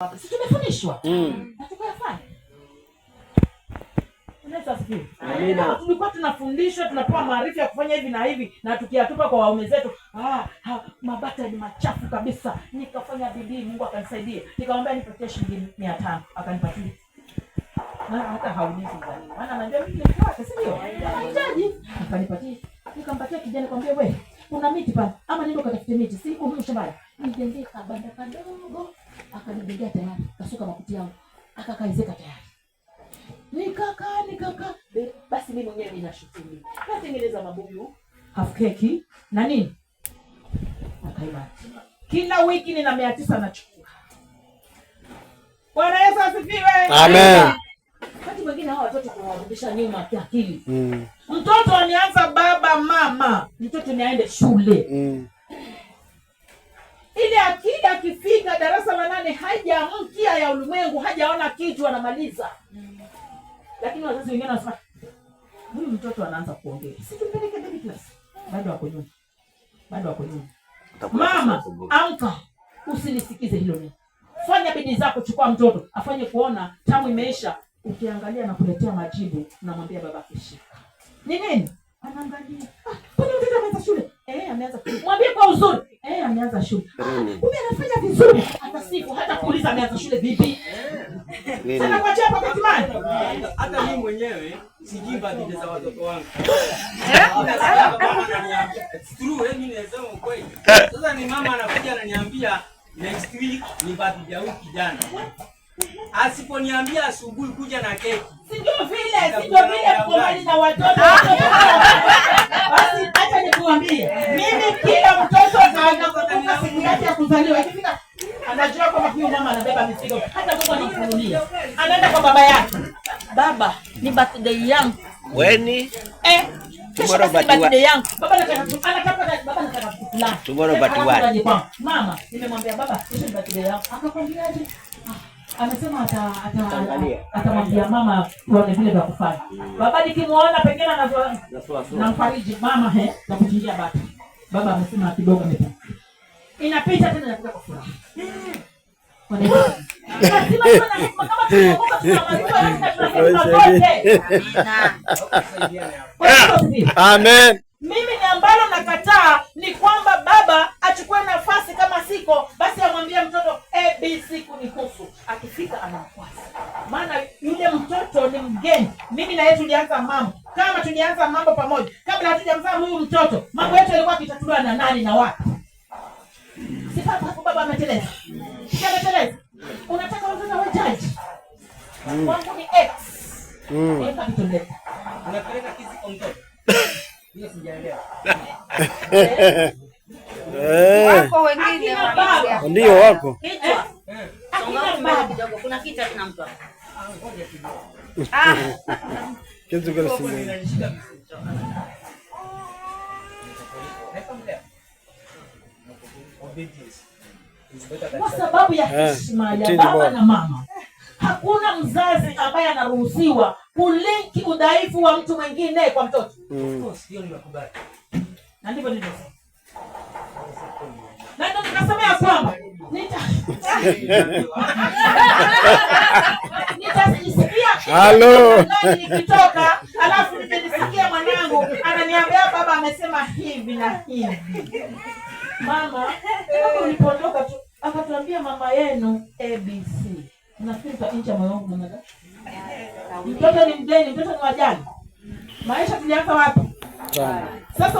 Wapi? Si tumefundishwa na tukayafanya. Yesu asifiwe. Amina. Tulikuwa tunafundishwa, tunapewa maarifa ya kufanya hivi na hivi, na tukiyatupa kwa waume zetu, ah, ha, mabata ni machafu kabisa. Nikafanya bidii, Mungu akanisaidia, nikamwambia nipatie shilingi 500, akanipatia na hata haulizi za nini, maana anajua mimi ni mke wake, si ndio? Anahitaji, akanipatia. Nikampatia kijana, nikamwambia wewe, kuna miti pale, ama nenda ukatafute miti, si iko huko shambani, nijengee kabanda kadogo. Akanijengea tayari, kasuka makuti yangu, akakaezeka tayari. Nikakaa nikakaa, basi mimi mwenyewe ninashukuru, natengeneza mabuyu, half cake na nini, akaibaki. Kila wiki nina 900 nachukua. Bwana Yesu asifiwe. Amen. Wakati mwingine hawa watoto kuwarudisha nyuma kiakili. Mtoto ameanza baba mama, mtoto ni aende shule ili akili akifika darasa la 8 hajaamkia ya ulimwengu, hajaona kitu, anamaliza. Lakini wazazi wengine wanasema huyu mtoto anaanza kuongea, si tumpeleke baby class? Bado ako nyuma, bado ako nyuma. Mama amka, usinisikize hilo neno. Fanya bidii zako, chukua mtoto afanye kuona tamu imeisha. Ukiangalia na kuletea majibu, unamwambia baba kishika ni nini, anaangalia, ah, kwani mtoto ameanza shule? Eh, ameanza. Mwambie kwa uzuri, eh, ameanza shule. Ah, kumbe anafanya vizuri, atasifu hata kuuliza ameanza shule vipi. Sasa kuachia pocket money. Hata mimi mwenyewe sijui birthday za watoto wangu. Nasikia mama ananiambia, it's true, eh, mimi nasema ukweli. Sasa ni mama anakuja ananiambia next week ni birthday ya huyu kijana. Asiponiambia asubuhi kuja na keki. Si ndio vile, si ndio vile mko mbali na watoto. Basi acha nikuambie, mimi kila mtoto anakumbuka siku yake ya kuzaliwa. Ikifika anajua kwamba huyu mama anabeba mizigo, hata Mungu anamfunulia. Anaenda kwa baba yake, baba, ni birthday yangu. Weni Eh, kesho Tomorrow basi ni but one. birthday yangu. Baba nataka anataka baba nataka kitu fulani. Tomorrow but Alafu one. aje kwangu. Mama, nimemwambia baba kesho ni birthday yangu. Akakwambiaje? Ah, amesema Ataangalia. atamwambia mama tuone vile vya kufanya. Baba nikimuona pengine anavyo namfariji mama, he, na kuchinjia bata. Baba amesema kidogo amepita. Inapita tena inakuja kwa furaha. Bwana Yesu. Lazima tuwe na hekima kama tumeokoka tunamaliza lazima tuna hekima zote. Bwana Yesu asifiwe. Amen. Mimi ni ambalo nakataa ni kwamba baba achukue nafasi kama siko, basi amwambie mtoto ABC kunihusu. Akifika anamkwasa, maana yule mtoto ni mgeni. Mimi na yeye tulianza mambo kama tulianza mambo pamoja, kabla hatujamzaa huyu mtoto, mambo yetu yalikuwa akitatuliwa na nani na wapi? Si papa hapo, baba ameteleza, si ameteleza? Unataka watoto wawe jaji? Kwangu ni X. Weka kitoleka. Unapeleka kesi kwa mtoto. Hiyo sijaelewa. Eh, Wako wengine Akina baba. ndio wako. Eh? Eh, Akina baba. Kidogo kuna kitu hakina mtu hapa. ah, ngoja kidogo. Ah, Kitu kile Hapo singine. inanishika vizuri. Naitwa Mlea. Obedience is better than Kwa sababu ya Eh, heshima ya mtindi baba bora. na mama. Hakuna mzazi ambaye anaruhusiwa kulinki udhaifu wa mtu mwingine kwa mtoto, Of course, hiyo nimekubali. Na ndivyo nilivyosema, na ndio nikasema ya kwamba nitajisikia Halo. nikitoka, alafu nimenisikia mwanangu ananiambia baba amesema hivi na hivi. Mama, kama ulipoondoka tu akatuambia mama yenu ABC. Nafikiri utaincha moyo wangu mama. Mtoto ni mgeni, mtoto ni wajani. Maisha tulianza wapi? Tano. Sasa